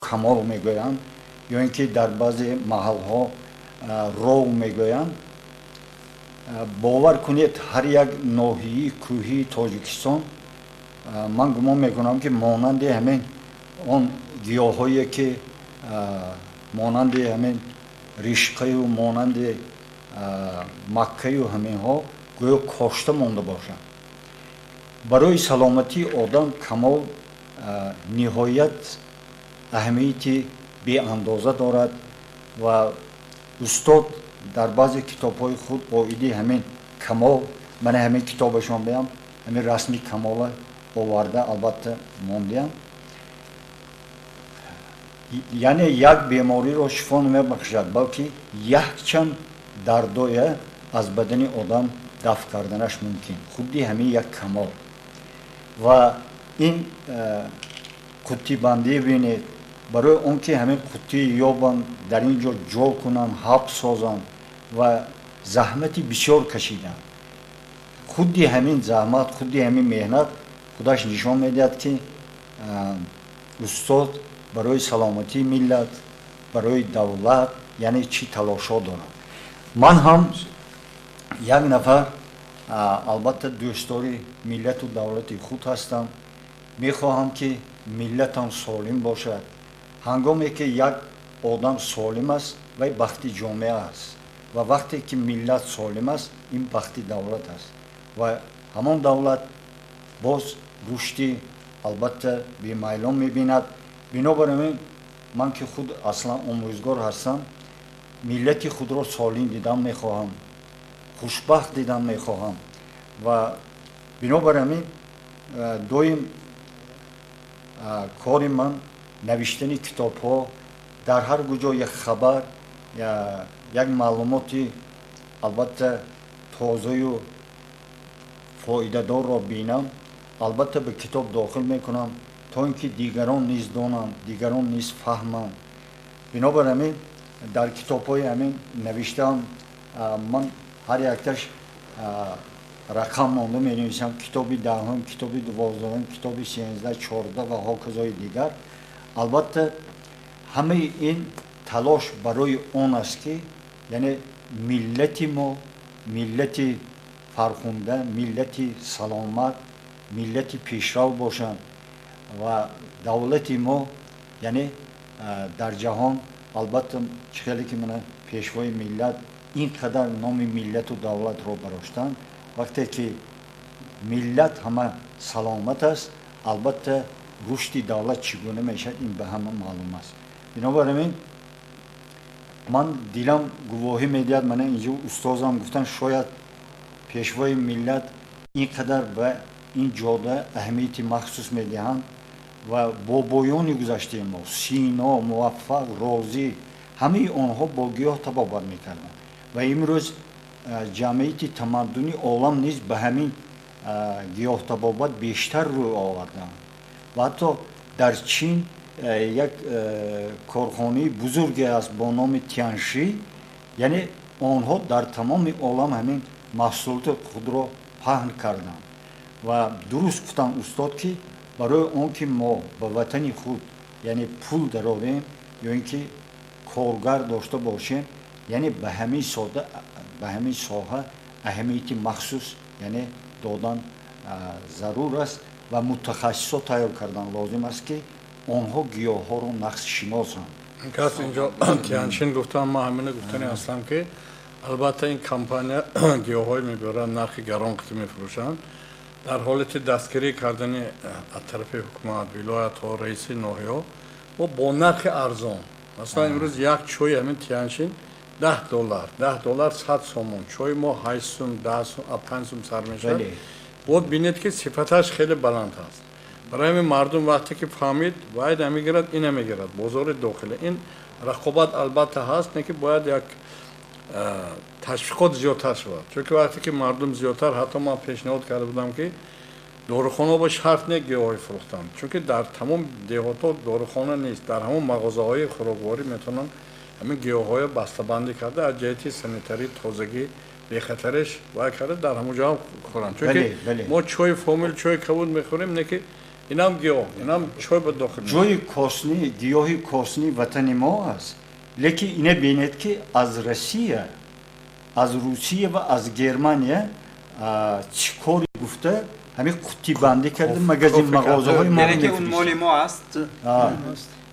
Камол мегӯянд ё ин ки дар баъзе маҳалҳо ров мегӯянд. Бовар кунед, ҳар як ноҳияи кӯҳии Тоҷикистон, ман гумон мекунам, ки монанди ҳамин он гиёҳҳое, ки монанди ҳамин ришқаю монанди маккаю ҳаминҳо гӯё кошта монда бошанд. Барои саломатии одам камол ниҳоят аҳамияти беандоза дорад. Ва устод дар баъзе китобҳои худ оиди ҳамин камол, мана ҳамин китобашон биям, ҳамин расми камола оварда, албатта, мондиям. Яъне як бемориро шифо намебахшад, балки якчанд дардоя аз бадани одам дафъ карданаш мумкин, худди ҳамин як камол. Ва ин қуттибандӣ бинед, барои он ки ҳамин қуттӣ ёбанд, дар ин ҷо ҷо кунанд, ҳаб созанд ва заҳмати бисёр кашиданд. Худди ҳамин заҳмат, худди ҳамин меҳнат худаш нишон медиҳад, ки устод барои саломатии миллат, барои давлат, яъне чӣ талошҳо дорад. Ман ҳам як нафар, албатта, дӯстдори миллату давлати худ ҳастам. Мехоҳам, ки миллатам солим бошад. Ҳангоме ки як одам солим аст, вай бахти ҷомеа аст, ва вақте ки миллат солим аст, ин бахти давлат аст ва ҳамон давлат боз рушди, албатта, бемайлон мебинад. Бинобар ин ман, ки худ аслан омӯзгор ҳастам, миллати худро солим дидан мехоҳам, хушбахт дидан мехоҳам. Ва бинобар ҳамин доим кори ман навиштани китобҳо, дар ҳар куҷо як хабар, як маълумоти, албатта, тозаю фоидадорро бинам, албатта, ба китоб дохил мекунам, то ин ки дигарон низ донанд, дигарон низ фаҳманд. Бинобар ҳамин дар китобҳои ҳамин навиштаам ман ҳар якташ рақам монда менависам: китоби 10-ум, китоби 12-ум, китоби 13, 14 ва ҳоказои дигар. Албатта, ҳамаи ин талош барои он аст, ки яъне миллати мо миллати фархунда, миллати саломат, миллати пешрав бошанд ва давлати мо, яъне, дар ҷаҳон, албатта, чӣ хеле ки мана пешвои миллат ин қадар номи миллату давлатро бароштанд. Вақте ки миллат ҳама саломат аст, албатта, рушди давлат чӣ гуна мешавад, ин ба ҳама маълум аст. Бинобар ҳамин ман дилам гувоҳӣ медиҳад, мана инҷо устозам гуфтанд, шояд пешвои миллат ин қадар ба ин ҷода аҳамияти махсус медиҳанд. Ва бобоёни гузаштаи мо, Сино, Муваффақ, Розӣ, ҳамаи онҳо бо гиёҳ табобат мекарданд. Ва имрӯз ҷамъияти тамаддуни олам низ ба ҳамин гиёҳтабобат бештар рӯй оварданд. Ва ҳатто дар Чин як корхонаи бузурге аст бо номи Тянши, яъне онҳо дар тамоми олам ҳамин маҳсулоти худро паҳн карданд. Ва дуруст гуфтанд устод, ки барои он ки мо ба ватани худ, яъне, пул дарорем ё ин ки коргар дошта бошем, яъне ба ҳамин сода, ба ҳамин соҳа аҳамияти махсус, яъне, додан зарур аст ва мутахассисо тайёр кардан лозим аст, ки онҳо гиёҳҳоро нағз шиносанд. Кас инҷо Тяншин гуфтам, ман ҳамина гуфтани ҳастам, ки албатта, ин компания гиёҳҳое мебиёранд, нархи гарон қити мефурӯшанд. Дар ҳолати дастгирӣ кардани аз тарафи ҳукумат, вилоятҳо, раиси ноҳияҳо, мо бо нархи арзон, масалан, имрӯз як чойи ҳамин Тяншин 10 доллар, 10 доллар 100 сомон, чойи мо 8 сум, 10 сум, 5 сум сар мешавад. Бод бинед, ки сифаташ хеле баланд аст. Барои ҳамин мардум вақте ки фаҳмид, вай намегирад, ина мегирад. Бозори дохилӣ, ин рақобат, албатта, ҳаст, не ки бояд як ташвиқот зиёдтар шавад, чунки вақте ки мардум зиёдтар, ҳатто ман пешниҳод карда будам, ки дорухона ба шарт не гиёҳҳои фурӯхтан, чунки дар тамом деҳотҳо дорухона нест, дар ҳамон мағозаҳои хӯрокворӣ метавонанд ҳамин гиёҳҳоя бастабандӣ карда, аз ҷиҳати санитарӣ, тозагӣ, бехатариш вай карда, дар ҳамон ҷо ҳам хӯранд, чунки мо чойи Фомил, чойи кабуд мехӯрем, не ки Инам гиёҳ, инам чой ба дохил. Ҷои косни, гиёҳи косни ватани мо аст, лекин ине бинед, ки аз Россия, аз Русия ва аз Германия чӣ кори гуфта ҳамин қуттибандӣ карда магазин мағозаҳои мо. Яъне ки он моли мо аст?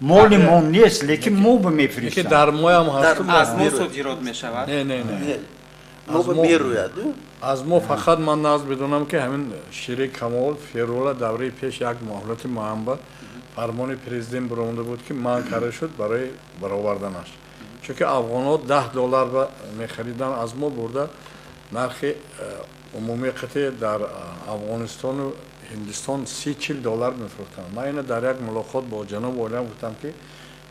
Моли мо нест, лекин мо ба мефиристанд. Дар моям ҳаст. Аз мо содирот мешавад? Не, не, не. Мо ба мерӯяд. Аз мо фақат ман наз бидонам, ки ҳамин шири камол ферула давраи пеш як муҳлати муайян ба фармони президент биромада буд, ки манъ карда шуд барои бароварданаш, чунки афғонҳо 10 доллар ба мехаридан аз мо бурда, нархи умумии қити дар Афғонистону Ҳиндистон 30-40 доллар мефурӯхтанд. Ман ина дар як мулоқот бо ҷаноби олиам гуфтам, ки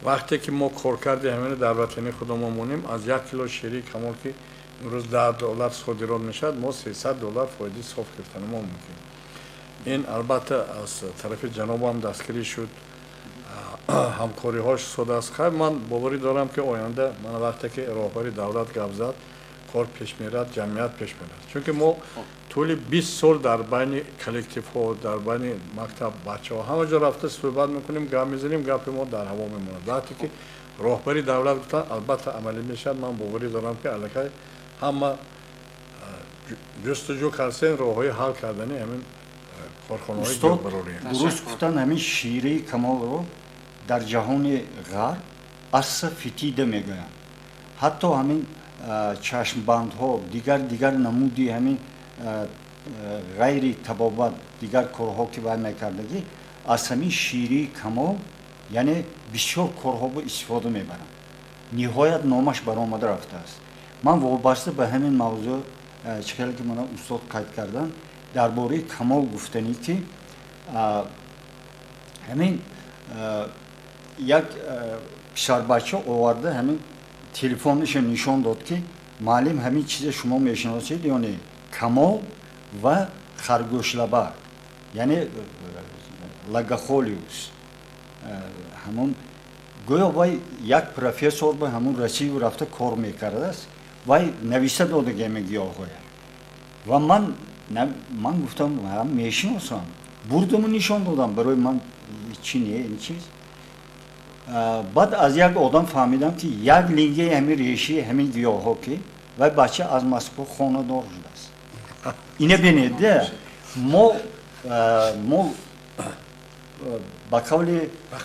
вақте ки мо коркарди ҳамина дар ватани худамон монем, аз 1 кило шири камол, ки имрӯз 10 доллар содирот мешавад, мо 300 доллар фоидаи соф гирифтани мо мумкин. Ин албатта аз тарафи ҷанобам дастгирӣ шуд, ҳамкориҳош шудааст. Хайр, ман боварӣ дорам, ки оянда мана вақте ки роҳбари давлат гап зад, кор пеш мерад, ҷамъият пеш мерад, чунки мо тӯли 20 сол дар байни коллективҳо, дар байни мактаб, бачаҳо, ҳама ҷо рафта суҳбат мекунем, гап мезанем, гапи мо дар ҳаво мемонад. Вақте ки роҳбари давлат гуфтанд, албатта амалӣ мешавад. Ман боварӣ дорам, ки аллакай ҳама ҷустуҷӯ кардсен роҳҳои ҳал кардани ҳамин корхонаҳои гиёҳбарорӣ. Дуруст гуфтан, ҳамин шираи камолро дар ҷаҳони ғарб асафетида мегӯянд. Ҳатто ҳамин чашмбандҳо, дигар дигар намуди ҳамин ғайри табобат, дигар корҳо, ки вай мекардагӣ, аз ҳамин ширии камол, яъне бисёр корҳо истифода мебаранд. Ниҳоят номаш баромада рафтааст. Ман вобаста ба ҳамин мавзӯъ, чӣ хеле ки мана устод қайд карданд, дар бораи камол гуфтанӣ, ки ҳамин як писарбача оварда, ҳамин телефонашо нишон дод, ки муаллим, ҳамин чизе шумо мешиносед ё не? Камол ва харгӯшлаба, яъне лагохолиус. Ҳамон гӯё вай як профессор ба ҳамон Россию рафта кор мекардааст, вай нависта додаги ҳамин гиёҳҳоя. Ва ман гуфтам, мешиносам. Бурдаму нишон додам, барои ман чи не ин чиз. Баъд аз як одам фаҳмидам, ки як лингаи ҳамин решаи ҳамин гиёҳҳо, ки вай бача аз Москва хонадор шудааст. Ина бинед, мо ба қавли ба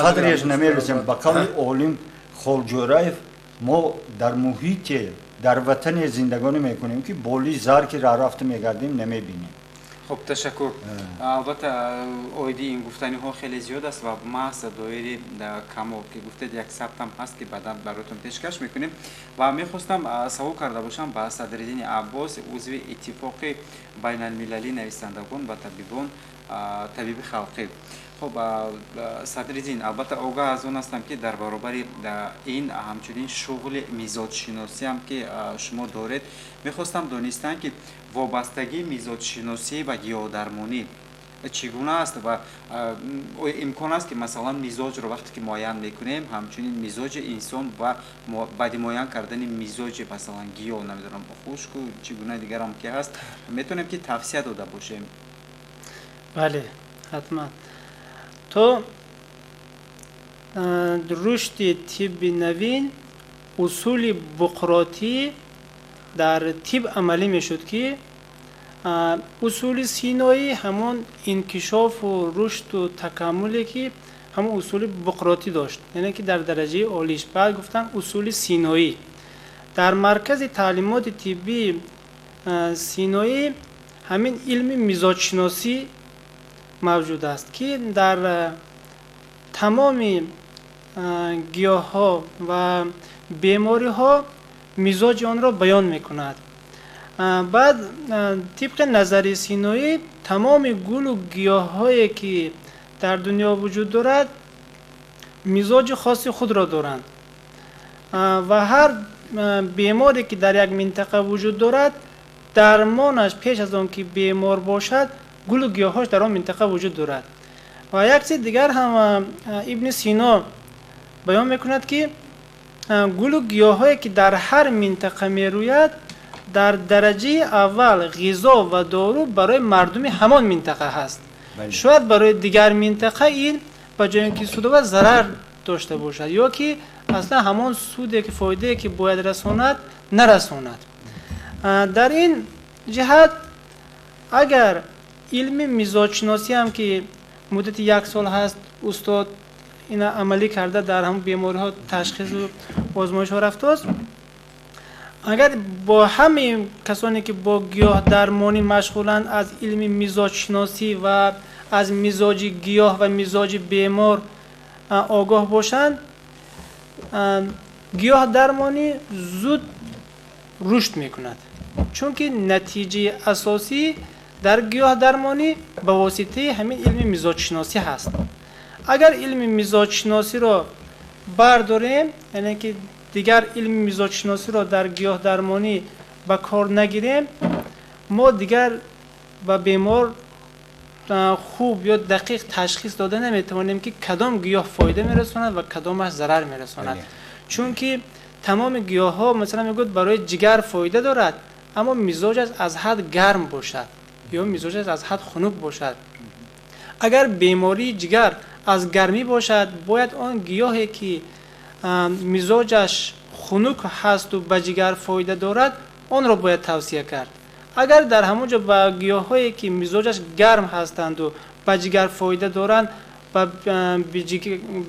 қадреш намерасем. Ба қавли олим Холҷӯраев, мо дар муҳите, дар ватане зиндагонӣ мекунем, ки боли зар ки раҳ рафта мегардем, намебинем. Хуб, ташаккур. Албатта, оиди ин гуфтаниҳо хеле зиёд аст ва маҳз доири камол, ки гуфтед, як сабтам ҳаст, ки баъдан бароятон пешкаш мекунем. Ва мехостам савол карда бошам ба Садриддини Аббос, узви Иттифоқи байналмилалии нависандагон ва табибон, табиби халқӣ. Хуб, Садриддин, албатта, огаҳ аз он ҳастам, ки дар баробари ин ҳамчунин шуғли мизоҷшиносиам ки шумо доред. Мехостам донистан, ки вобастагии мизоҷшиносӣ ва гиёҳдармонӣ чӣ гуна аст ва имкон аст, ки масалан мизоҷро вақте ки муайян мекунем, ҳамчунин мизоҷи инсон ва баъди муайян кардани мизоҷи масалан гиёҳ, намедонам, хушку чӣ гуна дигарам ки ҳаст, метавонем ки тавсия дода бошем? Бале, ҳатман. То рушди тибби навин усули буқротӣ дар тиб амалӣ мешуд, ки усули синоӣ ҳамон инкишофу рушду такаммуле, ки ҳамон усули буқротӣ дошт, яъне ки дар дараҷаи олиш. Баъд гуфтанд усули синоӣ. Дар маркази таълимоти тиббии синоӣ ҳамин илми мизоҷшиносӣ мавҷуд аст, ки дар тамоми гиёҳҳо ва бемориҳо мизоҷи онро баён мекунад. Баъд тибқи назари синоӣ тамоми гулу гиёҳҳое, ки дар дунё вуҷуд дорад, мизоҷи хоси худро доранд ва ҳар беморе, ки дар як минтақа вуҷуд дорад, дармонаш пеш аз он ки бемор бошад, гулу гиёҳҳош дар он минтақа вуҷуд дорад. Ва як чиз дигар ҳам Ибни Сино баён мекунад, ки гулу гиёҳҳое, ки дар ҳар минтақа мерӯяд, дар дараҷаи аввал ғизо ва дору барои мардуми ҳамон минтақа ҳаст. Шояд барои дигар минтақа ин ба ҷои ин ки суд оварад, зарар дошта бошад, ё ки аслан ҳамон суде ки фоидае ки бояд расонад, нарасонад. Дар ин ҷиҳат агар илми мизоҷшиносӣ ҳам ки муддати як сол ҳаст устод ина амалӣ карда, дар ҳамон бемориҳо ташхису озмоишҳо рафтааст, агар бо ҳамаи касоне ки бо гиёҳдармонӣ машғуланд аз илми мизоҷшиносӣ ва аз мизоҷи гиёҳ ва мизоҷи бемор огоҳ бошанд, гиёҳдармонӣ зуд рушд мекунад, чунки натиҷаи асосӣ дар гиёҳдармонӣ ба воситаи ҳамин илми мизоҷшиносӣ ҳаст. Агар илми мизоҷшиносиро бардорем, яъне ки дигар илми мизоҷшиносиро дар гиёҳдармонӣ ба кор нагирем, мо дигар ба бемор хуб ё дақиқ ташхис дода наметавонем, ки кадом гиёҳ фоида мерасонад ва кадомаш зарар мерасонад. Чунки тамоми гиёҳҳо, масалан, мегӯяд, барои ҷигар фоида дорад, аммо мизоҷаш аз ҳад гарм бошад ё мизоҷаш аз ҳад хунук бошад. Агар бемории ҷигар аз гармӣ бошад, бояд он гиёҳе ки мизоҷаш хунук ҳасту ба ҷигар фоида дорад, онро бояд тавсия кард. Агар дар ҳамон ҷо ба гиёҳҳое ки мизоҷаш гарм ҳастанду ба ҷигар фоида доранд, ба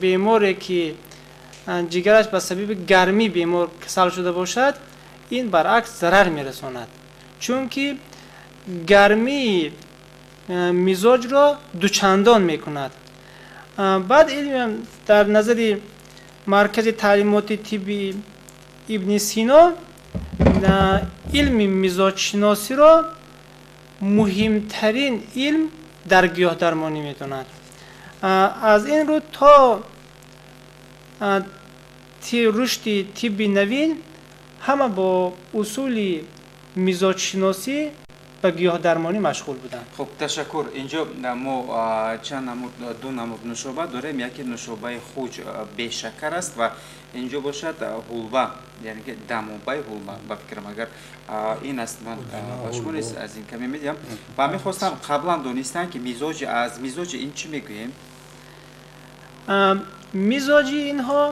беморе ки ҷигараш ба сабаби гармӣ бемор касал шуда бошад, ин баръакс зарар мерасонад, чунки гармии мизоҷро дучандон мекунад. Баъд дар назари маркази таълимоти тибби Ибни Сино илми мизоҷшиносиро муҳимтарин илм дар гиёҳдармонӣ медонад. Аз ин рӯ то рушди тибби навин ҳама бо усули мизоҷшиносӣ ба гиёҳдармонӣ машғул буданд. Хуб, ташаккур. Инҷо мо чанд намуд, ду намуд нушоба дорем. Яке нушобаи хуҷ бешакар аст ва инҷо бошад ҳулба, яъне ки дамобаи ҳулба, ба фикрам, агар ин аст, ман ба шумо низ аз ин каме медиҳам. Ва мехостам қаблан донистан, ки мизоҷи, аз мизоҷи ин чӣ мегӯем? Мизоҷи инҳо,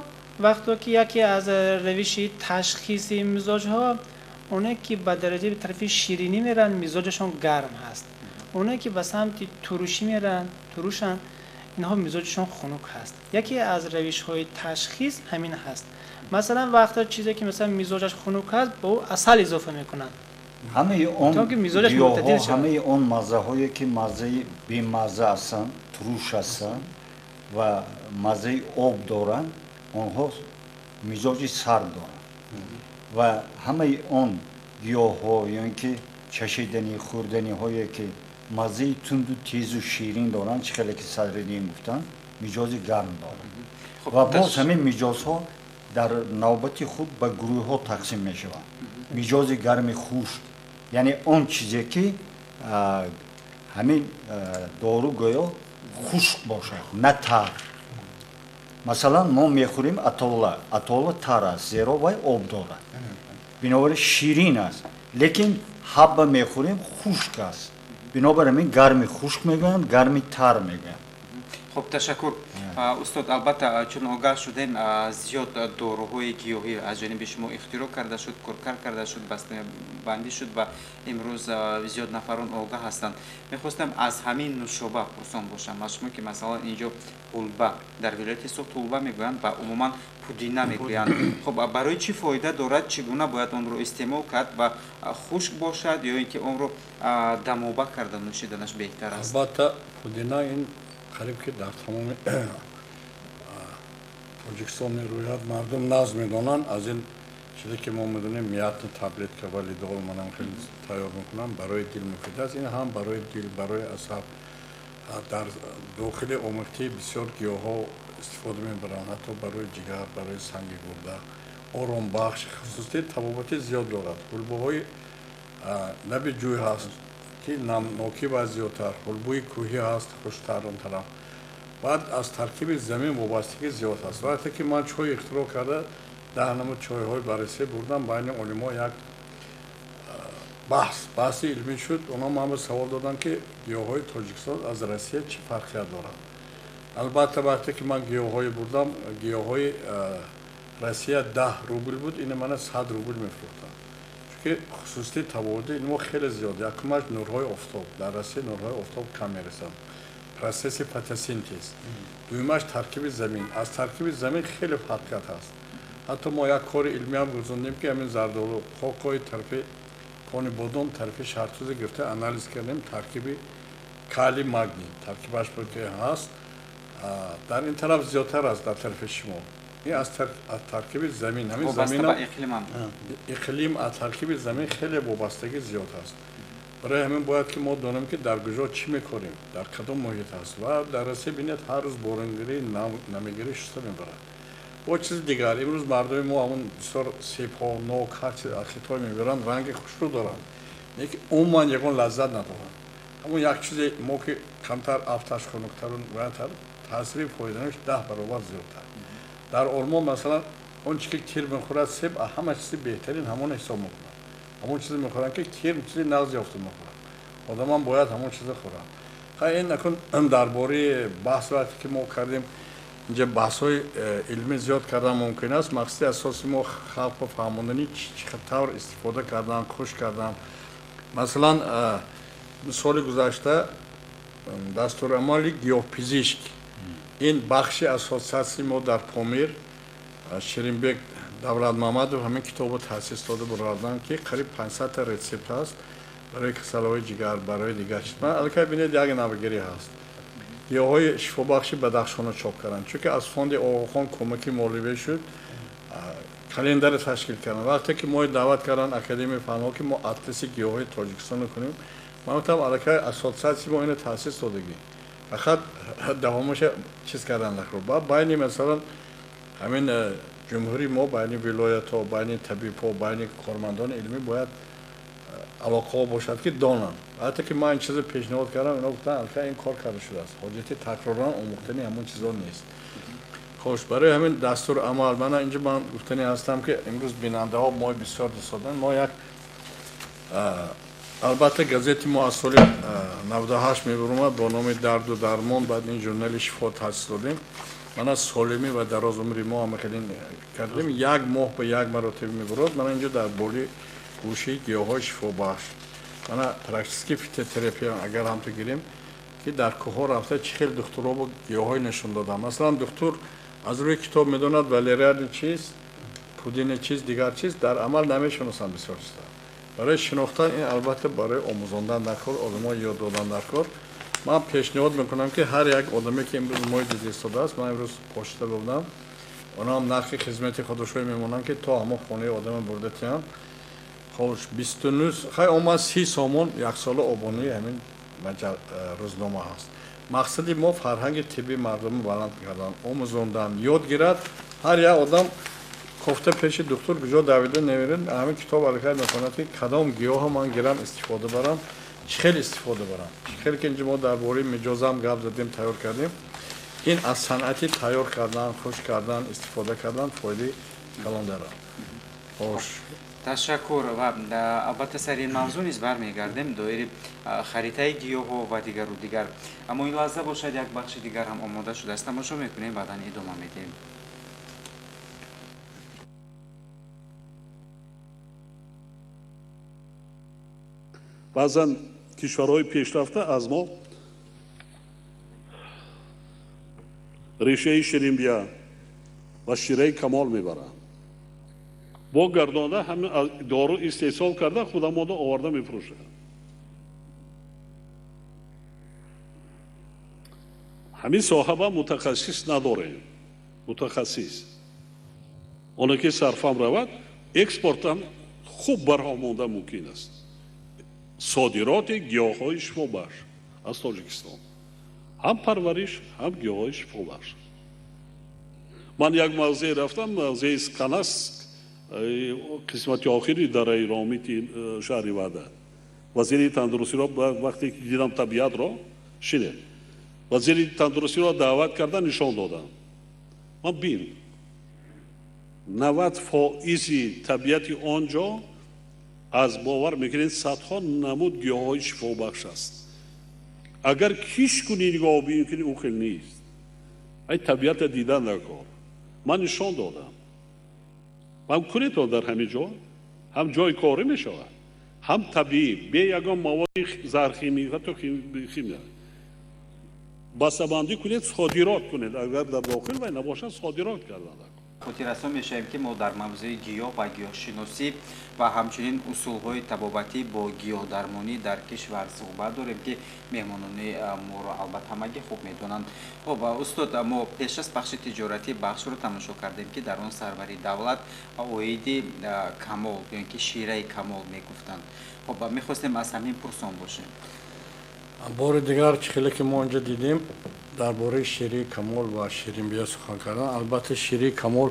вақто ки яке аз равиши ташхиси мизоҷҳо, оне ки ба дараҷаи тарафи ширинӣ меранд, мизоҷашон гарм ҳаст, оне ки ба самти турушӣ меранд, турушанд, инҳо мизоҷашон хунук ҳаст. Яке аз равишҳои ташхис ҳамин ҳаст. Масалан, вақто чизе ки, масалан, мизоҷаш хунук ҳаст, ба ӯ асал изофа мекунанд, ҳамаи он то ки мизоҷаш мӯътадил гиёҳҳо, шавад. Ҳамаи он маззаҳое ки маззаи бемазза ҳастанд, туруш ҳастанд ва маззаи об доранд, онҳо мизоҷи сард доранд ва ҳамаи он гиёҳҳо ё ин ки чашиданӣ, хӯрданиҳое ки маззаи тунду тезу ширин доранд, чӣ хеле ки Садриддин гуфтанд, миҷози гарм доранд. Хуб, ва боз ҳамин миҷозҳо дар навбати худ ба гурӯҳҳо тақсим мешаванд. Миҷози гарми хушк, яъне он чизе ки ҳамин дору гӯё хушк бошад, на тар. Масалан, мо мехӯрем атола, атола тар аст, зеро вай об дорад, бинобар ин ширин аст, лекин ҳабба мехӯрем, хушк аст, бинобар ҳамин гарми хушк мегӯянд, гарми тар мегӯянд. Хуб, ташаккур, устод. Албатта, чун огаҳ шудем, зиёд доруҳои гиёҳӣ аз ҷониби шумо ихтироъ карда шуд, коркар карда шуд, бастабандӣ шуд ва имрӯз зиёд нафарон огаҳ ҳастанд. Мехостам аз ҳамин нушоба пурсон бошам аз шумо, ки масалан инҷо ҳулба, дар вилояти Суғд ҳулба мегӯянд ва умуман пудина мегӯянд. Хуб, барои чӣ фоида дорад, чӣ гуна бояд онро истеъмол кард ва хушк бошад ё ин ки онро дамоба карда нӯшиданаш беҳтар аст? Албатта, пудина ин қариб ки дар тамоми Тоҷикистон мерӯяд, мардум нағз медонанд. Аз ин чизе ки мо медонем, мятная таблетка, валидол, манам хеле тайёр мекунам, барои дил муфид аст. Ин ҳам барои дил, барои асаб. Дар дохили омехтаи бисёр гиёҳҳо истифода мебаранд, ҳатто барои ҷигар, барои санги гурда, оромбахш, хусусияти табобатӣ зиёд дорад. Ҳулбаҳои лаби ҷӯй ҳаст, ки намнокӣ ва зиёдтар, ҳулбуи кӯҳӣ ҳаст, хуштар он тараф. Баъд аз таркиби замин вобастагӣ зиёд аст. Вақте ки ман чой ихтироъ карда, 10 намуд чойҳои баррасӣ бурдам, байни олимо як Баҳси илмӣ шуд. Онҳо ман ба савол доданд, ки гиёҳҳои Тоҷикистон аз Россия чӣ фарқият дорад. Албатта, вақте ки ман гиёҳҳое бурдам, гиёҳҳои Россия 10 рубл буд, ина мана 100 рубл мефурӯхтанд. Чунки хусусияти табобати ин хеле зиёд. Якумаш нурҳои офтоб. Дар Россия нурҳои офтоб кам мерасанд. Процесси фотосинтез. Дуюмаш таркиби замин. Аз таркиби замин хеле фарқият ҳаст. Ҳатто мо як кори илмӣ ҳам гузарондем, ки ҳамин зардолу хокҳои тарафи Кони Бодом, тарафи Шартуза гирифта анализ кардем таркиби калий, магний. Таркибаш буд ки ҳаст. Дар ин тараф зиёдтар аст, дар тарафи шимол. Ин аз таркиби замин. Ҳамин замин иқлим аз таркиби замин хеле вобастагӣ зиёд аст. Барои ҳамин бояд ки мо донем, ки дар куҷо чӣ мекорем, дар кадом муҳит аст. Ва дар Россия бинед, ҳар рӯз боронгирӣ, намегирӣ шуста мебарад. Бо чизи дигар, имрӯз мардуми мо ҳамон бисёр себҳо, нок, ҳар чиз аз Хитой мебаранд, ранги хушрӯ доранд, лекин умуман ягон лаззат надоранд. Ҳамон як чизе мо ки камтар афташ хунуктару ваятар, таъсири фоиданаш 10 баробар зиёдтар. Дар Олмон масалан он чи ки кир мехӯрад себ, ҳама чизи беҳтарин ҳамон ҳисоб мекунад. Ҳамон чизе мехӯранд, ки кир чизи нағз ёфта мехӯрад. Одамам бояд ҳамон чизе хӯрад. Хай, ин акун дар бораи баҳс вақте ки мо кардем, инҷа баҳсҳои илмӣ зиёд кардан мумкин аст. Мақсади асоси мо халқро фаҳмондани чӣ тавр истифода кардан, хуш кардан. Масалан, соли гузашта дастурамали гиёҳпизишк, ин бахши ассотсиатсияи мо дар Помир, Ширинбек Давлатмамадов ҳамин китобро таъсис дода бурданд, ки қариб 500 та рецепт ҳаст барои касалиҳои ҷигар, барои дигар чиз. Ман аллакай бинед, як навгирӣ ҳаст. Гиёҳҳои шифобахши Бадахшонро чоп карданд, чунки аз фонди Оғохон кӯмаки моливӣ шуд, календаре ташкил карданд. Вақте ки мо даъват карданд Академияи фанҳо, ки мо атласи гиёҳҳои Тоҷикистонро кунем, ман гуфтам, аллакай ассотсиатсияи мо инро таъсис додагӣ, фақат давомаша чиз кардан накор. Баъд байни масалан ҳамин ҷумҳурии мо, байни вилоятҳо, байни табибҳо, байни кормандони илмӣ бояд алоқаҳо бошад, ки донанд. Ҳатто ки ман ин чизро пешниҳод кардам, ино гуфтанд, аллакай ин кор карда шудааст, ҳоҷати такроран омӯхтани ҳамон чизҳо нест. Хош, барои ҳамин дастур амал мана инҷо ман гуфтани ҳастам, ки имрӯз бинандаҳо мо бисёр дӯст мо як албатта газети мо аз соли 98 мебаромад бо номи Дарду дармон. Баъд ин журнали Шифо таъсис додем. Мана солимӣ ва дарозумри мо ҳама хеле кардем, як моҳ ба як маротиба мебарод. Мана инҷо дар бораи гӯшаи гиёҳҳои шифобахш, мана практически фитотерапия, агар ҳамту гирем, ки дар кӯҳҳо рафта чӣ хел духтурҳо бо гиёҳҳое нишон доданд. Масалан, духтур аз рӯи китоб медонад валериани чист, пудини чист, дигар чиз, дар амал намешиносанд бисёр чиза. Барои шинохтан ин албатта барои омӯзондан дар кор, одамо ёд додан дар кор. Ман пешниҳод мекунам, ки ҳар як одаме, ки имрӯз мои дида истодааст, ман имрӯз почта будам, онҳо ҳам нархи хизмати худашро мемонанд, ки то ҳамон хонаи одаме бурда тиҳанд. Хош, 29 хай омад 30 сомон яксола обунаи ҳамин рӯзнома ҳаст. Мақсади мо фарҳанги тиббии мардумро баланд кардан, омӯзондан, ёд гирад. Ҳар як одам кофта пеши духтур куҷо давида намерад, ҳамин китоб аллакай мехонад, ки кадом гиёҳро ман гирам истифода барам, чӣ хел истифода барам. Чӣ хел ки инҷо мо дар бораи миҷозам гап задем, тайёр кардем. Ин аз санъати тайёр кардан, хуш кардан, истифода кардан фоидаи калон дорад. Хош. Ташаккур. Ва албатта сари ин мавзӯъ низ бармегардем, доири харитаи гиёҳҳо ва дигару дигар. Аммо ин лаҳза бошад, як бахши дигар ҳам омода шудааст, тамошо мекунем, баъдан идома медиҳем. Баъзан кишварҳои пешрафта аз мо решаи ширинбия ва шираи камол мебаранд. Бо гардонда ҳамин дору истеҳсол карда худамонда оварда мефурӯшанд. Ҳамин соҳаба мутахассис надорем. Мутахассис оне ки сарфам равад, экспортам хуб барҳо монда мумкин аст. Содироти гиёҳҳои шифобахш аз Тоҷикистон, ҳам парвариш, ҳам гиёҳҳои шифобахш. Ман як мавзеъ рафтам, мавзеи Сканаск, қисмати охири дараи Ромити шаҳри Ваҳдат. Вазири тандурустиро вақте ки дидам табиатро, шинед, вазири тандурустиро даъват карда нишон додам. Ман бин, 90% табиати он ҷо Аз бовар мекунед, садҳо намуд гиёҳҳои шифобахш аст. Агар киш кунӣ, нигоҳубин кунӣ, ӯ хел нест. Ай табиата дидан дар кор. Ман нишон додам. Ҳам кунед дар ҳамин ҷо, ҳам ҷои корӣ мешавад, ҳам табиӣ, бе ягон маводи зархимӣ, ҳатто химия. Бастабандӣ кунед, содирот кунед. Агар дар дохил вай набошад, содирот кардан. Хотиррасон мешавем, ки мо дар мавзӯи гиёҳ ва гиёҳшиносӣ ва ҳамчунин усулҳои табобатӣ бо гиёҳдармонӣ дар кишвар суҳбат дорем, ки меҳмонони моро албатта ҳамагӣ хуб медонанд. Хуб, устод, мо пеш аз бахши тиҷоратӣ бахшро тамошо кардем, ки дар он сарвари давлат оиди камол ё ин ки шираи камол мегуфтанд. Хуб, мехостем аз ҳамин пурсон бошем. Бори дигар, чӣ хеле ки мо инҷо дидем, дар бораи шири камол ва ширинбия сухан кардан. Албатта, шири камол